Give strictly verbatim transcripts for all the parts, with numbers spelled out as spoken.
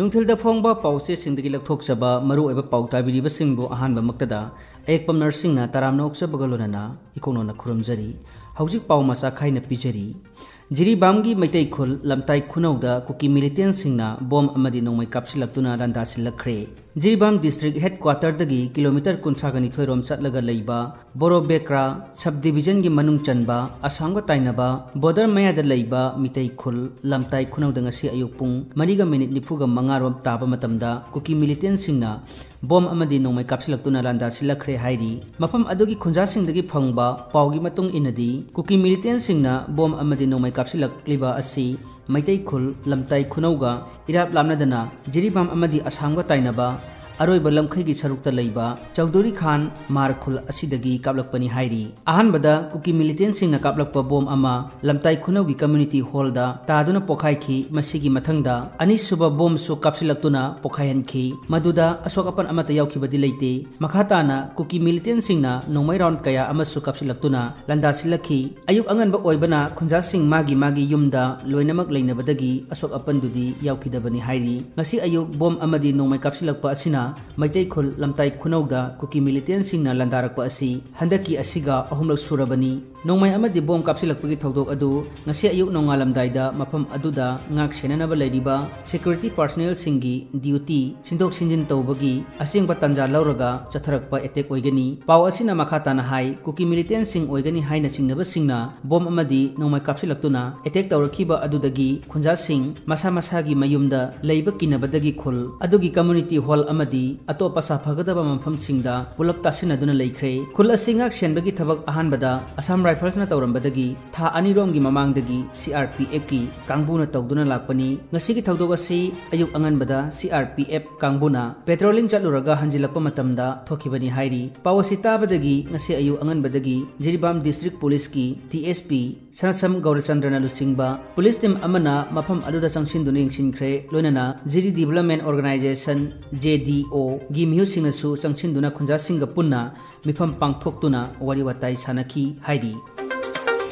ꯅꯨꯡꯊꯤꯜꯗ ꯐꯣꯡꯕ ꯄꯥꯎꯆꯦꯁꯤꯡꯗꯒꯤ ꯂꯧꯊꯣꯛꯆꯕ ꯃꯔꯨꯑꯣꯏꯕ ꯄꯥꯎ ꯇꯥꯕꯤꯔꯤꯕꯁꯤꯡꯕꯨ ꯑꯍꯥꯟꯕꯃꯛꯇꯗ ꯑꯌꯦꯛꯄꯝ ꯅꯔꯁꯤꯡꯅ ꯇꯔꯥꯝꯅ ꯑꯣꯛꯆꯕꯒ ꯂꯣꯏꯅꯅ ꯏꯀꯣꯛꯅꯣꯅ ꯈꯨꯔꯨꯝꯖꯔꯤ꯫ ꯍꯧꯖꯤꯛ ꯄꯥꯎ ꯃꯆꯥ ꯈꯥꯏꯅ ꯄꯤꯖꯔꯤ꯫ ꯖꯤꯔꯤꯕꯥꯝꯒꯤ ꯃꯩꯇꯩ ꯈꯨꯜ ꯂꯝꯇꯥꯏ ꯈꯨꯅꯧꯗ ꯀꯨꯀꯤ ꯃꯤꯂꯤꯇꯦꯟꯁꯤꯡꯅ ꯕꯣꯝ ꯑꯃꯗꯤ ꯅꯣꯡꯃꯩ ꯀꯥꯞꯁꯤꯜꯂꯛꯇꯨꯅ ꯂꯥꯟꯗꯥꯁꯤꯜꯂꯛꯈ꯭ꯔꯦ꯫ ꯖꯤꯔꯤꯕꯥꯝ ꯗꯤꯁꯇ꯭ꯔꯤꯛ ꯍꯦꯗ ꯀ꯭ꯋꯥꯇꯔꯗꯒꯤ ꯀꯤꯂꯣꯃꯤꯇꯔ ꯀꯨꯟꯊ꯭ꯔꯥꯒ ꯅꯤꯊꯣꯏ ꯔꯣꯝ ꯆꯠꯂꯒ ꯂꯩꯕ ꯕꯣꯔꯣꯕꯦꯀ꯭ꯔꯥ ꯁꯕ ꯗꯤꯕꯤꯖꯟꯒꯤ ꯃꯅꯨꯡ ꯆꯟꯕ ꯑꯁꯥꯝꯒ ꯇꯥꯏꯅꯕ ꯕꯣꯔꯗꯔ ꯃꯌꯥꯗ ꯂꯩꯕ ꯃꯤꯇꯩ ꯈꯨꯜ ꯂꯝꯇꯥꯏ ꯈꯨꯅꯧꯗ ꯉꯁꯤ ꯑꯌꯨꯛ ꯄꯨꯡ ꯃꯔꯤꯒ ꯃꯤꯅꯤꯠ ꯅꯤꯐꯨꯒ ꯃꯉꯥ ꯔꯣꯝ ꯇꯥꯕ ꯃꯇꯝꯗ ꯀꯨꯀꯤ ꯃꯤꯂꯤꯇꯦꯟꯁꯤꯡꯅ ꯕꯣꯝ ꯑꯃꯗꯤ ꯅꯣꯡꯃꯩ ꯀꯥꯞꯁꯤꯜꯂꯛꯇꯨꯅ ꯂꯥꯟꯗꯥꯁꯤꯜꯂꯛꯈ꯭ꯔꯦ ꯍꯥꯏꯔꯤ꯫ ꯃꯐꯝ ꯑꯗꯨꯒꯤ ꯈꯨꯟꯖꯥꯁꯤꯡꯗꯒꯤ ꯐꯪꯕ ꯄꯥꯎꯒꯤ ꯃꯇꯨꯡ ꯏꯟꯅꯗꯤ, ꯀꯨꯀꯤ ꯃꯤꯂꯤꯇꯦꯟꯁꯤꯡꯅ ꯕꯣꯝ ꯑꯃꯗꯤ ꯅꯣꯡꯃꯩ ꯀꯥꯞꯁꯤꯜꯂꯛꯂꯤꯕ ꯑꯁꯤ ꯃꯩꯇꯩ ꯈꯨꯜ ꯂꯝꯇꯥꯏ ꯈꯨꯅꯧꯒ ꯏꯔꯥꯞ ꯂꯥꯞꯅꯗꯅ ꯖꯤꯔꯤꯕꯥꯝ ꯑꯃꯗꯤ ꯑꯁꯥꯝꯒ ꯇꯥꯏꯅꯕ ꯑꯔꯣꯏꯕ ꯂꯝꯈꯩꯒꯤ ꯁꯔꯨꯛꯇ ꯂꯩꯕ ꯆꯧꯗꯨꯔꯤ ꯈꯥꯟ ꯃꯥꯔ ꯈꯨꯜ ꯑꯁꯤꯗꯒꯤ ꯀꯥꯞꯂꯛꯄꯅꯤ ꯍꯥꯏꯔꯤ꯫ ꯑꯍꯥꯟꯕꯗ ꯀꯨꯀꯤ ꯃꯤꯂꯤꯇꯦꯟꯁꯤꯡꯅ ꯀꯥꯞꯂꯛꯄ ꯕꯣꯝ ꯑꯃ ꯂꯝꯇꯥꯏ ꯈꯨꯅꯧꯒꯤ ꯀꯝꯃ꯭ꯌꯨꯅꯤꯇꯤ ꯍꯣꯜꯗ ꯇꯥꯗꯨꯅ ꯄꯣꯈꯥꯏꯈꯤ꯫ ꯃꯁꯤꯒꯤ ꯃꯊꯪꯗ ꯑꯅꯤꯁꯨꯕ ꯕꯣꯝꯁꯨ ꯀꯥꯞꯁꯤꯜꯂꯛꯇꯨꯅ ꯄꯣꯈꯥꯏꯍꯟꯈꯤ꯫ ꯃꯗꯨꯗ ꯑꯁꯣꯛ ꯑꯄꯟ ꯑꯃꯠꯇ ꯌꯥꯎꯈꯤꯕꯗꯤ ꯂꯩꯇꯦ꯫ ꯃꯈꯥ ꯇꯥꯅ ꯀꯨꯀꯤ ꯃꯤꯂꯤꯇꯦꯟꯁꯤꯡꯅ ꯅꯣꯡꯃꯩ ꯔꯥꯎꯟ ꯀꯌꯥ ꯑꯃꯁꯨ ꯀꯥꯞꯁꯤꯜꯂꯛꯇꯨꯅ ꯂꯥꯟꯗꯥꯁꯤꯜꯂꯛꯈꯤ꯫ ꯑꯌꯨꯛ ꯑꯉꯟꯕ ꯑꯣꯏꯕꯅ ꯈꯨꯟꯖꯥꯁꯤꯡ ꯃꯥꯒꯤ ꯃꯥꯒꯤ ꯌꯨꯝꯗ ꯂꯣꯏꯅꯃꯛ ꯂꯩꯅꯕꯗꯒꯤ ꯑꯁꯣꯛ ꯑꯄꯟꯗꯨꯗꯤ ꯌꯥꯎꯈꯤꯗꯕꯅꯤ ꯍꯥꯏꯔꯤ꯫ ꯉꯁꯤ ꯑꯌꯨꯛ ꯕꯣꯝ ꯑꯃꯗꯤ ꯅꯣꯡꯃꯩ ꯀꯥꯞꯁꯤꯜꯂꯛꯄ ꯑꯁꯤꯅ ꯃꯩꯇꯩ ꯈꯨꯜ ꯂꯝꯇꯥꯏ ꯈꯨꯅꯧꯗ ꯀꯨꯀꯤ ꯃꯤꯂꯤꯇꯦꯟꯁꯤꯡꯅ ꯂꯥꯟꯗꯥꯔꯛꯄ ꯑꯁꯤ ꯍꯟꯗꯛꯀꯤ ꯑꯁꯤꯒ ꯑꯍꯨꯝꯂꯛ ꯁꯨꯔꯕꯅꯤ꯫ ꯅꯣꯡꯃꯩ ꯑꯃꯗꯤ ꯕꯣꯝ ꯀꯥꯞꯁꯤꯜꯂꯛꯄꯒꯤ ꯊꯧꯗꯣꯛ ꯑꯗꯨ ꯉꯁꯤ ꯑꯌꯨꯛ ꯅꯣꯡꯉꯥꯜꯂꯝꯗꯥꯏꯗ ꯃꯐꯝ ꯑꯗꯨꯗ ꯉꯥꯛ ꯁꯦꯟꯅꯅꯕ ꯂꯩꯔꯤꯕ ꯁꯦꯀ꯭ꯌꯨꯔꯤꯇꯤ ꯄꯥꯔꯁꯅꯦꯜꯁꯤꯡꯒꯤ ꯗ꯭ꯌꯨꯇꯤ ꯁꯤꯟꯗꯣꯛ ꯁꯤꯟꯖꯤꯟ ꯇꯧꯕꯒꯤ ꯑꯁꯦꯡꯕ ꯇꯥꯟꯖꯥ ꯂꯧꯔꯒ ꯆꯠꯊꯔꯛꯄ ꯑꯦꯇꯦꯛ ꯑꯣꯏꯒꯅꯤ꯫ ꯄꯥꯎ ꯑꯁꯤꯅ ꯃꯈꯥ ꯇꯥꯅ ꯍꯥꯏ, ꯀꯨꯀꯤ ꯃꯤꯂꯤꯇꯦꯟꯁꯤꯡ ꯑꯣꯏꯒꯅꯤ ꯍꯥꯏꯅ ꯆꯤꯡꯅꯕꯁꯤꯡꯅ ꯕꯣꯝ ꯑꯃꯗꯤ ꯅꯣꯡꯃꯩ ꯀꯥꯞꯁꯤꯜꯂꯛꯇꯨꯅ ꯑꯦꯇꯦꯛ ꯇꯧꯔꯛꯈꯤꯕ ꯑꯗꯨꯗꯒꯤ ꯈꯨꯟꯖꯥꯁꯤꯡ ꯃꯁꯥ ꯃꯁꯥꯒꯤ ꯃꯌꯨꯝꯗ ꯂꯩꯕ ꯀꯤꯅꯕꯗꯒꯤ ꯈꯨꯜ ꯑꯗꯨꯒꯤ ꯀꯝꯃ꯭ꯌꯨꯅꯤꯇꯤ ꯍꯣꯜ ꯑꯃꯗꯤ ꯑꯇꯣꯞꯄ ꯁꯥꯐꯒꯗꯕ ꯃꯐꯝꯁꯤꯡꯗ ꯄꯨꯂꯞ ꯇꯥꯁꯤꯟꯅꯗꯨꯅ ꯂꯩꯈ꯭ꯔꯦ꯫ ꯈꯨꯜ ꯑꯁꯤ ꯉꯥꯛ ꯁꯦꯟꯕꯒꯤ ꯊꯕꯛ ꯑꯍꯥꯟꯕꯗ ꯑꯁꯥꯝ ꯔꯥꯏꯐꯜꯁꯅ ꯇꯧꯔꯝꯕꯗꯒꯤ ꯊꯥ ꯑꯅꯤꯔꯣꯝꯒꯤ ꯃꯃꯥꯡꯗꯒꯤ ꯁꯤ ꯑꯥꯔ ꯄꯤ ꯑꯦꯐꯀꯤ ꯀꯥꯡꯕꯨꯅ ꯇꯧꯗꯨꯅ ꯂꯥꯛꯄꯅꯤ꯫ ꯉꯁꯤꯒꯤ ꯊꯧꯗꯣꯛ ꯑꯁꯤ ꯑꯌꯨꯛ ꯑꯉꯟꯕꯗ ꯁꯤ ꯑꯥꯔ ꯄꯤ ꯑꯦꯐ ꯀꯥꯡꯕꯨꯅ ꯄꯦꯇ꯭ꯔꯣꯂꯤꯡ ꯆꯠꯂꯨꯔꯒ ꯍꯟꯖꯤꯜꯂꯛꯄ ꯃꯇꯝꯗ ꯊꯣꯛꯈꯤꯕꯅꯤ ꯍꯥꯏꯔꯤ꯫ ꯄꯥꯎ ꯑꯁꯤ ꯇꯥꯕꯗꯒꯤ ꯉꯁꯤ ꯑꯌꯨꯛ ꯑꯉꯟꯕꯗꯒꯤ ꯖꯤꯔꯤꯕꯥꯝ ꯗꯤꯁꯇ꯭ꯔꯤꯛ ꯄꯨꯂꯤꯁꯀꯤ ꯗꯤ ꯑꯦꯁ ꯄꯤ ꯁꯅꯥꯁꯝ ꯒꯧꯔꯆꯟꯗ꯭ꯔꯅ ꯂꯨꯆꯤꯡꯕ ꯄꯨꯂꯤꯁ ꯇꯤꯝ ꯑꯃꯅ ꯃꯐꯝ ꯑꯗꯨꯗ ꯆꯪꯁꯤꯟꯗꯨꯅ ꯌꯦꯡꯁꯤꯟꯈ꯭ꯔꯦ꯫ ꯂꯣꯏꯅꯅ ꯖꯤꯔꯤ ꯗꯤꯚꯦꯂꯞꯃꯦꯟ ꯑꯣꯔꯒꯅꯥꯏꯖꯦꯁꯟ, ꯖꯦ ꯗꯤ ꯑꯣ, ꯒꯤ ꯃꯤꯍꯨꯠꯁꯤꯡꯅꯁꯨ ꯆꯪꯁꯤꯟꯗꯨꯅ ꯈꯨꯟꯖꯥꯁꯤꯡꯒ ꯄꯨꯟꯅ ꯃꯤꯐꯝ ꯄꯥꯡꯊꯣꯛꯇꯨꯅ ꯋꯥꯔꯤ ꯋꯥꯇꯥꯏ ꯁꯥꯟꯅꯈꯤ ꯍꯥꯏꯔꯤ꯫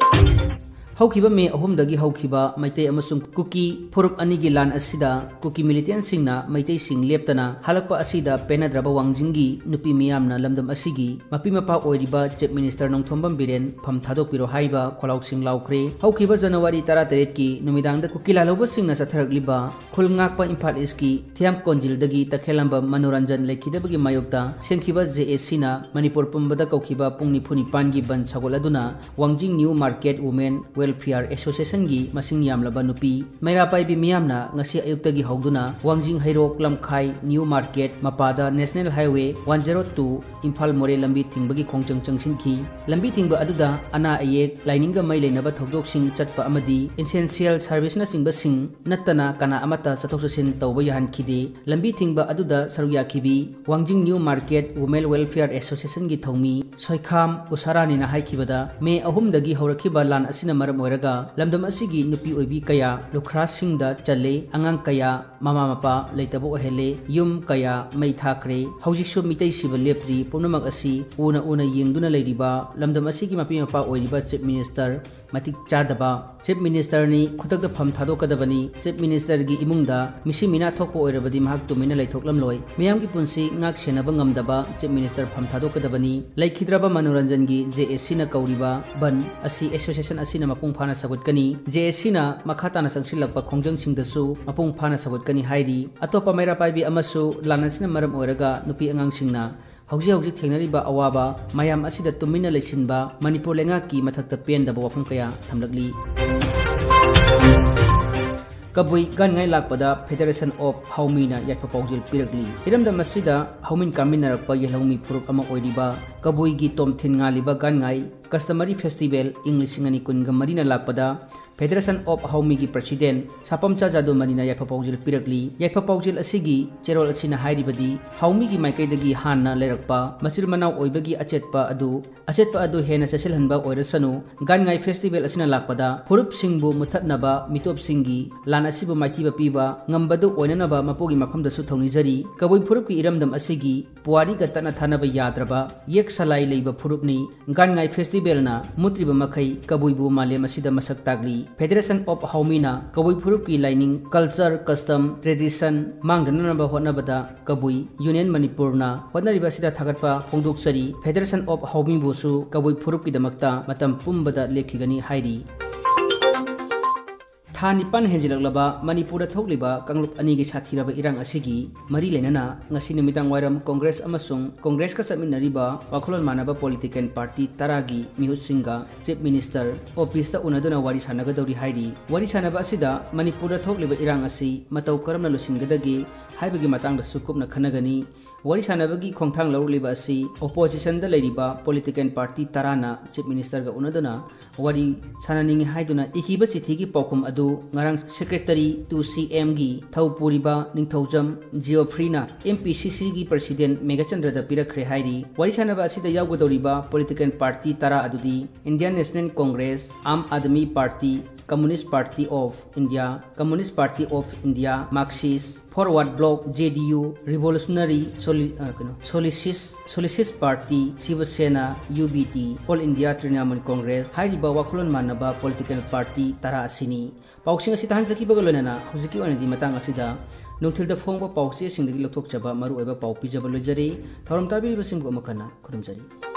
ꯍꯧꯈꯤꯕ ꯃꯦ ꯑꯍꯨꯝꯗꯒꯤ ꯍꯧꯈꯤꯕ ꯃꯩꯇꯩ ꯑꯃꯁꯨꯡ ꯀꯨꯀꯤ ꯐꯨꯔꯨꯞ ꯑꯅꯤꯒꯤ ꯂꯥꯟ ꯑꯁꯤꯗ ꯀꯨꯀꯤ ꯃꯤꯂꯤꯇꯦꯟꯁꯤꯡꯅ ꯃꯩꯇꯩꯁꯤꯡ ꯂꯦꯞꯇꯅ ꯍꯜꯂꯛꯄ ꯑꯁꯤꯗ ꯄꯦꯟꯅꯗ꯭ꯔꯕ ꯋꯥꯡꯖꯤꯡꯒꯤ ꯅꯨꯄꯤ ꯃꯤꯌꯥꯝꯅ ꯂꯝꯗꯝ ꯑꯁꯤꯒꯤ ꯃꯄꯤ ꯃꯄꯥ ꯑꯣꯏꯔꯤꯕ ꯆꯤꯐ ꯃꯤꯅꯤꯁꯇꯔ ꯅꯣꯡꯊꯣꯝꯕꯝ ꯕꯤꯔꯦꯟ ꯐꯝ ꯊꯥꯗꯣꯛꯄꯤꯔꯣ ꯍꯥꯏꯕ ꯈꯣꯜꯂꯥꯎꯁꯤꯡ ꯂꯥꯎꯈ꯭ꯔꯦ꯫ ꯍꯧꯈꯤꯕ ꯖꯅꯋꯥꯔꯤ ꯇꯔꯥꯇꯔꯦꯠꯀꯤ ꯅꯨꯃꯤꯗꯥꯡꯗ ꯀꯨꯀꯤ ꯂꯥꯜꯍꯧꯕꯁꯤꯡꯅ ꯆꯠꯊꯔꯛꯂꯤꯕ ꯈꯨꯜ ꯉꯥꯛꯄ ꯏꯝꯐꯥꯜ ꯏꯁꯀꯤ ꯊꯤꯌꯥꯝ ꯀꯣꯟꯖꯤꯜꯗꯒꯤ ꯇꯈꯦꯜꯂꯝꯕꯝ ꯃꯅꯣꯔꯟꯖꯟ ꯂꯩꯈꯤꯗꯕꯒꯤ ꯃꯥꯌꯣꯛꯇ ꯁꯦꯝꯈꯤꯕ ꯖꯦ ꯑꯦ ꯁꯤꯅ ꯃꯅꯤꯄꯨꯔ ꯄꯨꯝꯕꯗ ꯀꯧꯈꯤꯕ ꯄꯨꯡ ꯅꯤꯐꯨ ꯅꯤꯄꯥꯟꯒꯤ ꯕꯟ ꯁꯧꯒꯠꯂꯗꯨꯅ ꯋꯥꯡꯖꯤꯡ ꯅ꯭ꯌꯨ ꯃꯥꯔꯀꯦꯠ ꯋꯨꯃꯦꯟ ꯋꯦꯜꯐꯤꯌꯔ ꯑꯦꯁꯣꯁꯤꯌꯦꯁꯟꯒꯤ ꯃꯁꯤꯡ ꯌꯥꯝꯂꯕ ꯅꯨꯄꯤ ꯃꯩꯔꯥ ꯄꯥꯏꯕꯤ ꯃꯤꯌꯥꯝꯅ ꯉꯁꯤ ꯑꯌꯨꯛꯇꯒꯤ ꯍꯧꯗꯨꯅ ꯋꯥꯡꯖꯤꯡ ꯍꯩꯔꯣꯛ ꯂꯝꯈꯥꯏ ꯅ꯭ꯌꯨ ꯃꯥꯔꯀꯦꯠ ꯃꯄꯥꯗ national highway one zero two Imphal ꯃꯣꯔꯦ ꯂꯝꯕꯤ ꯊꯤꯡꯕꯒꯤ ꯈꯣꯡꯖꯪ ꯆꯪꯁꯤꯟꯈꯤ꯫ ꯂꯝꯕꯤ ꯊꯤꯡꯕ ꯑꯗꯨꯗ ꯑꯅꯥ ꯑꯌꯦꯛ, ꯂꯥꯏꯅꯤꯡꯒ ꯃꯩ ꯂꯩꯅꯕ ꯊꯧꯗꯣꯛꯁꯤꯡ ꯆꯠꯄ ꯑꯃꯗꯤ ꯏꯟꯁꯦꯟꯁꯤꯌꯦꯜ ꯁꯥꯔꯚꯤꯁꯅꯆꯤꯡꯕꯁꯤꯡ ꯅꯠꯇꯅ ꯀꯅꯥ ꯑꯃꯠꯇ ꯆꯠꯊꯣꯛ ꯆꯠꯁꯤꯟ ꯇꯧꯕ ꯌꯥꯍꯟꯈꯤꯗꯦ꯫ ꯂꯝꯕꯤ ꯊꯤꯡꯕ ꯑꯗꯨꯗ ꯁꯔꯨꯛ ꯌꯥꯈꯤꯕꯤ ꯋꯥꯡꯖꯤꯡ ꯅ꯭ꯌꯨ ꯃꯥꯔꯀꯦꯠ ꯋꯨꯃꯦꯟ ꯋꯦꯜꯐꯤꯌꯔ ꯑꯦꯁꯣꯁꯤꯌꯦꯁꯟꯒꯤ ꯊꯧꯃꯤ ꯁꯣꯏꯈꯥꯝ ꯎꯁꯥꯔꯥꯅꯤꯅ ꯍꯥꯏꯈꯤꯕꯗ, ꯃꯦ ꯑꯍꯨꯝꯗꯒꯤ ꯍꯧꯔꯛꯈꯤꯕ ꯂꯥꯟ ꯑꯁꯤꯅ ꯃꯔꯝ ꯑꯣꯏꯔꯒ ꯂꯝꯗꯝ ꯑꯁꯤꯒꯤ ꯅꯨꯄꯤ ꯑꯣꯏꯕꯤ ꯀꯌꯥ ꯂꯨꯈ꯭ꯔꯥꯁꯤꯡꯗ ꯆꯜꯂꯦ, ꯑꯉꯥꯡ ꯀꯌꯥ ꯃꯃꯥ ꯃꯄꯥ ꯂꯩꯇꯕ ꯑꯣꯏꯍꯜꯂꯦ, ꯌꯨꯝ ꯀꯌꯥ ꯃꯩ ꯊꯥꯈ꯭ꯔꯦ꯫ ꯍꯧꯖꯤꯛꯁꯨ ꯃꯤꯇꯩ ꯁꯤꯕ ꯂꯦꯞꯇ꯭ꯔꯤ꯫ ꯄꯨꯝꯅꯃꯛ ꯑꯁꯤ ꯎꯅ ꯎꯅ ꯌꯦꯡꯗꯨꯅ ꯂꯩꯔꯤꯕ ꯂꯝꯗꯝ ꯑꯁꯤꯒꯤ ꯃꯄꯤ ꯃꯄꯥ ꯑꯣꯏꯔꯤꯕ ꯆꯤꯐ ꯃꯤꯅꯤꯁꯇꯔ ꯃꯇꯤꯛ ꯆꯥꯗꯕ꯫ ꯆꯤꯐ ꯃꯤꯅꯤꯁꯇꯔꯅꯤ, ꯈꯨꯗꯛꯇ ꯐꯝ ꯊꯥꯗꯣꯛꯀꯗꯕꯅꯤ꯫ ꯆꯤꯐ ꯃꯤꯅꯤꯁꯇꯔꯒꯤ ꯏꯃꯨꯡꯗ ꯃꯤꯁꯤ ꯃꯤꯅꯥ ꯊꯣꯛꯄ ꯑꯣꯏꯔꯕꯗꯤ ꯃꯍꯥꯛ ꯇꯨꯃꯤꯟꯅ ꯂꯩꯊꯣꯛꯂꯝꯂꯣꯏ꯫ ꯃꯤꯌꯥꯝꯒꯤ ꯄꯨꯟꯁꯤ ꯉꯥꯛ ꯁꯦꯟꯅꯕ ꯉꯝꯗꯕ ꯆꯤꯐ ꯃꯤꯅꯤꯁꯇꯔ ꯐꯝ ꯊꯥꯗꯣꯛꯀꯗꯕꯅꯤ꯫ ꯂꯩꯈꯤꯗ꯭ꯔꯕ ꯃꯅꯣꯔꯟꯖꯟꯒꯤ ꯖꯦ ꯑꯦ ꯁꯤꯅ ꯀꯧꯔꯤꯕ ꯕꯟ ꯑꯁꯤ ꯑꯦꯁꯣꯁꯤꯌꯦꯁꯟ ꯑꯁꯤꯅ ꯃꯄꯨꯡ ꯐꯥꯅ ꯁꯧꯒꯠꯀꯅꯤ꯫ ꯖꯦ ꯑꯦ ꯁꯤꯅ ꯃꯈꯥ ꯇꯥꯅ ꯆꯪꯁꯤꯜꯂꯛꯄ ꯈꯣꯡꯖꯪꯁꯤꯡꯗꯁꯨ ꯃꯄꯨꯡ ꯐꯥꯅ ꯁꯧꯒꯠꯀꯅꯤ ꯍꯥꯏꯔꯤ꯫ ꯑꯇꯣꯞꯄ ꯃꯩꯔꯥ ꯄꯥꯏꯕꯤ ꯑꯃꯁꯨ ꯂꯥꯟ ꯑꯁꯤꯅ ꯃꯔꯝ ꯑꯣꯏꯔꯒ ꯅꯨꯄꯤ ꯑꯉꯥꯡꯁꯤꯡꯅ ꯍꯧꯖꯤꯛ ꯍꯧꯖꯤꯛ ꯊꯦꯡꯅꯔꯤꯕ ꯑꯋꯥꯕ ꯃꯌꯥꯝ ꯑꯁꯤꯗ ꯇꯨꯃꯤꯟꯅ ꯂꯩꯁꯤꯟꯕ ꯃꯅꯤꯄꯨꯔ ꯂꯩꯉꯥꯛꯀꯤ ꯃꯊꯛꯇ ꯄꯦꯟꯗꯕ ꯋꯥꯐꯝ ꯀꯌꯥ ꯊꯝꯂꯛꯂꯤ꯫ ꯀꯕꯨꯏ ꯒꯥꯟꯉꯥꯏ ꯂꯥꯛꯄꯗ Federation of ꯍꯥꯎꯃꯤꯅ ꯌꯥꯏꯐ ꯄꯥꯎꯖꯦꯜ ꯄꯤꯔꯛꯂꯤ꯫ ꯏꯔꯝꯗꯝ ꯑꯁꯤꯗ ꯍꯧꯃꯤꯟ ꯀꯥꯃꯤꯟꯅꯔꯛꯄ ꯌꯦꯜꯍꯧꯃꯤ ꯐꯨꯔꯨꯞ ꯑꯃ ꯑꯣꯏꯔꯤꯕ ꯀꯕꯨꯏꯒꯤ ꯇꯣꯝꯊꯤꯟ ꯉꯥꯜꯂꯤꯕ ꯒꯥꯟꯉꯥꯏ customary festival ꯏꯪ ꯂꯤꯁꯤꯡ ꯑꯅꯤ ꯀꯨꯟꯒ ꯃꯔꯤꯅ ꯂꯥꯛꯄꯗ Federation of ꯍꯥꯎꯃꯤꯒꯤ president ꯁꯥꯄꯝꯆꯥ ꯖꯥꯗꯨꯃꯅꯤꯅ ꯌꯥꯏꯐ ꯄꯥꯎꯖꯦꯜ ꯄꯤꯔꯛꯂꯤ꯫ ꯌꯥꯏꯐ ꯄꯥꯎꯖꯦꯜ ꯑꯁꯤꯒꯤ ꯆꯦꯔꯣꯜ ꯑꯁꯤꯅ ꯍꯥꯏꯔꯤꯕꯗꯤ, ꯍꯥꯎꯃꯤꯒꯤ ꯃꯥꯏꯀꯩꯗꯒꯤ ꯍꯥꯟꯅ ꯂꯩꯔꯛꯄ ꯃꯆꯤꯜ ꯃꯅꯥꯎ ꯑꯣꯏꯕꯒꯤ ꯑꯆꯦꯠꯄ ꯑꯗꯨ, ꯑꯆꯦꯠꯄ ꯑꯗꯨ ꯍꯦꯟꯅ ꯆꯦꯠꯁꯤꯜꯍꯟꯕ ꯑꯣꯏꯔꯁꯅꯨ꯫ ꯒꯥꯟꯉꯥꯏ festival ꯑꯁꯤꯅ ꯂꯥꯛꯄꯗ ꯐꯨꯔꯨꯞꯁꯤꯡꯕꯨ ꯃꯨꯠꯊꯠꯅꯕ, ꯃꯤꯇꯣꯞꯁꯤꯡꯒꯤ ꯂꯥꯟ ꯑꯁꯤꯕꯨ ꯃꯥꯏꯊꯤꯕ ꯄꯤꯕ ꯉꯝꯕꯗꯨ ꯑꯣꯏꯅꯅꯕ ꯃꯄꯨꯒꯤ ꯃꯐꯝꯗꯁꯨ ꯊꯧꯅꯤꯖꯔꯤ꯫ ꯀꯕꯨꯏ ꯐꯨꯔꯨꯞꯀꯤ ꯏꯔꯝꯗꯝ ꯑꯁꯤꯒꯤ ꯄꯨꯋꯥꯔꯤꯒ ꯇꯠꯅ ꯊꯥꯅꯕ ꯌꯥꯗ꯭ꯔꯕ ꯌꯦꯛ ꯁꯂꯥꯏ ꯂꯩꯕ ꯐꯨꯔꯨꯞꯅꯤ꯫ ꯒꯥꯟꯉꯥꯏ festivalꯅ ꯃꯨꯠꯇ꯭ꯔꯤꯕ ꯃꯈꯩ ꯀꯕꯨꯏꯕꯨ ꯃꯥꯂꯦꯝ ꯑꯁꯤꯗ ꯃꯁꯛ ꯇꯥꯛꯂꯤ꯫ Federation of ꯍꯥꯎꯃꯤꯅ ꯀꯕꯨꯏ ꯐꯨꯔꯨꯞꯀꯤ ꯂꯥꯏꯅꯤꯡ, culture, custom, tradition ꯃꯥꯡꯗꯅꯅꯕ ꯍꯣꯠꯅꯕꯗ ꯀꯕꯨꯏ Union ꯃꯅꯤꯄꯨꯔꯅ ꯍꯣꯠꯅꯔꯤꯕ ꯑꯁꯤꯗ ꯊꯥꯒꯠꯄ ꯐꯣꯡꯗꯣꯛꯆꯔꯤ꯫ Federation of ꯍꯥꯎꯃꯤꯕꯨꯁꯨ ꯀꯕꯨꯏ ꯐꯨꯔꯨꯞꯀꯤꯗꯃꯛꯇ ꯃꯇꯝ ꯄꯨꯝꯕꯗ ꯂꯦꯞꯈꯤꯒꯅꯤ ꯍꯥꯏꯔꯤ꯫ ꯊꯥ ꯅꯤꯄꯥꯟ ꯍꯦꯟꯖꯤꯜꯂꯛꯂꯕ ꯃꯅꯤꯄꯨꯔꯗ ꯊꯣꯛꯂꯤꯕ ꯀꯥꯡꯂꯨꯞ ꯑꯅꯤꯒꯤ ꯁꯥꯊꯤꯔꯕ ꯏꯔꯥꯡ ꯑꯁꯤꯒꯤ ꯃꯔꯤ ꯂꯩꯅꯅ ꯉꯁꯤ ꯅꯨꯃꯤꯗꯥꯡ ꯋꯥꯏꯔꯝ ꯀꯣꯡꯒ꯭ꯔꯦꯁ ꯑꯃꯁꯨꯡ ꯀꯣꯡꯒ꯭ꯔꯦꯁꯀ ꯆꯠꯃꯤꯟꯅꯔꯤꯕ ꯋꯥꯈꯜꯂꯣꯟ ꯃꯥꯟꯅꯕ political party ꯇꯔꯥꯒꯤ ꯃꯤꯍꯨꯠꯁꯤꯡꯒ Chief Minister officeꯇ ꯎꯅꯗꯨꯅ ꯋꯥꯔꯤ ꯁꯥꯟꯅꯒꯗꯧꯔꯤ ꯍꯥꯏꯔꯤ꯫ ꯋꯥꯔꯤ ꯁꯥꯟꯅꯕ ꯑꯁꯤꯗ ꯃꯅꯤꯄꯨꯔꯗ ꯊꯣꯛꯂꯤꯕ ꯏꯔꯥꯡ ꯑꯁꯤ ꯃꯇꯧ ꯀꯔꯝꯅ ꯂꯣꯏꯁꯤꯟꯒꯗꯒꯦ ꯍꯥꯏꯕꯒꯤ ꯃꯇꯥꯡꯗꯁꯨ ꯀꯨꯞꯅ ꯈꯟꯅꯒꯅꯤ꯫ ꯋꯥꯔꯤ ꯁꯥꯟꯅꯕꯒꯤ ꯈꯣꯡꯊꯥꯡ ꯂꯧꯔꯛꯂꯤꯕ ꯑꯁꯤ oppositionꯗ ꯂꯩꯔꯤꯕ political party ꯇꯔꯥꯅ Chief Ministerꯒ ꯎꯅꯗꯨꯅ ꯋꯥꯔꯤ ꯁꯥꯟꯅꯅꯤꯡꯏ ꯍꯥꯏꯗꯨꯅ ꯏꯈꯤꯕ ꯆꯤꯊꯤꯒꯤ ꯄꯥꯎꯈꯨꯝ ꯑꯗꯨ ꯉꯔꯥꯡ Secretary to CMꯒꯤ ꯊꯧ ꯄꯨꯔꯤꯕ ꯅꯤꯡꯊꯧꯖꯝ ꯖꯤꯑꯣꯐ꯭ꯔꯤꯅ MPCCꯒꯤ President ꯃꯦꯘꯆꯟꯗ꯭ꯔꯗ ꯄꯤꯔꯛꯈ꯭ꯔꯦ ꯍꯥꯏꯔꯤ꯫ ꯋꯥꯔꯤ ꯁꯥꯟꯅꯕ ꯑꯁꯤꯗ ꯌꯥꯎꯒꯗꯧꯔꯤꯕ political party ꯇꯔꯥ ꯑꯗꯨꯗꯤ Indian National Congress, Aam Aadmi Party, Communist Party of India, Communist Party of India, Marxist, Forward Bloc, JDU, Revolutionary Soli-, ꯑ, ꯀꯩꯅꯣ, Socialist, Socialist Party, Shiva Sena, UBT, All India Trinamool Congress ꯍꯥꯏꯔꯤꯕ ꯋꯥꯈꯜꯂꯣꯟ ꯃꯥꯟꯅꯕ political party ꯇꯔꯥ ꯑꯁꯤꯅꯤ꯫ ꯄꯥꯎꯁꯤꯡ ꯑꯁꯤ ꯇꯥꯍꯟꯖꯈꯤꯕꯒ ꯂꯣꯏꯅꯅ ꯍꯧꯖꯤꯛꯀꯤ ꯑꯣꯏꯅꯗꯤ ꯃꯇꯥꯡ ꯑꯁꯤꯗ ꯅꯨꯡꯊꯤꯜꯗ ꯐꯣꯡꯕ ꯄꯥꯎ ꯆꯦꯁꯤꯡꯗꯒꯤ ꯂꯧꯊꯣꯛꯆꯕ ꯃꯔꯨꯑꯣꯏꯕ ꯄꯥꯎ ꯄꯤꯖꯕ ꯂꯣꯏꯖꯔꯦ꯫ ꯊꯧꯔꯝ ꯇꯥꯕꯤꯔꯤꯕꯁꯤꯡꯕꯨ ꯑꯃꯨꯛ ꯍꯟꯅ ꯈꯨꯔꯨꯝꯖꯔꯤ꯫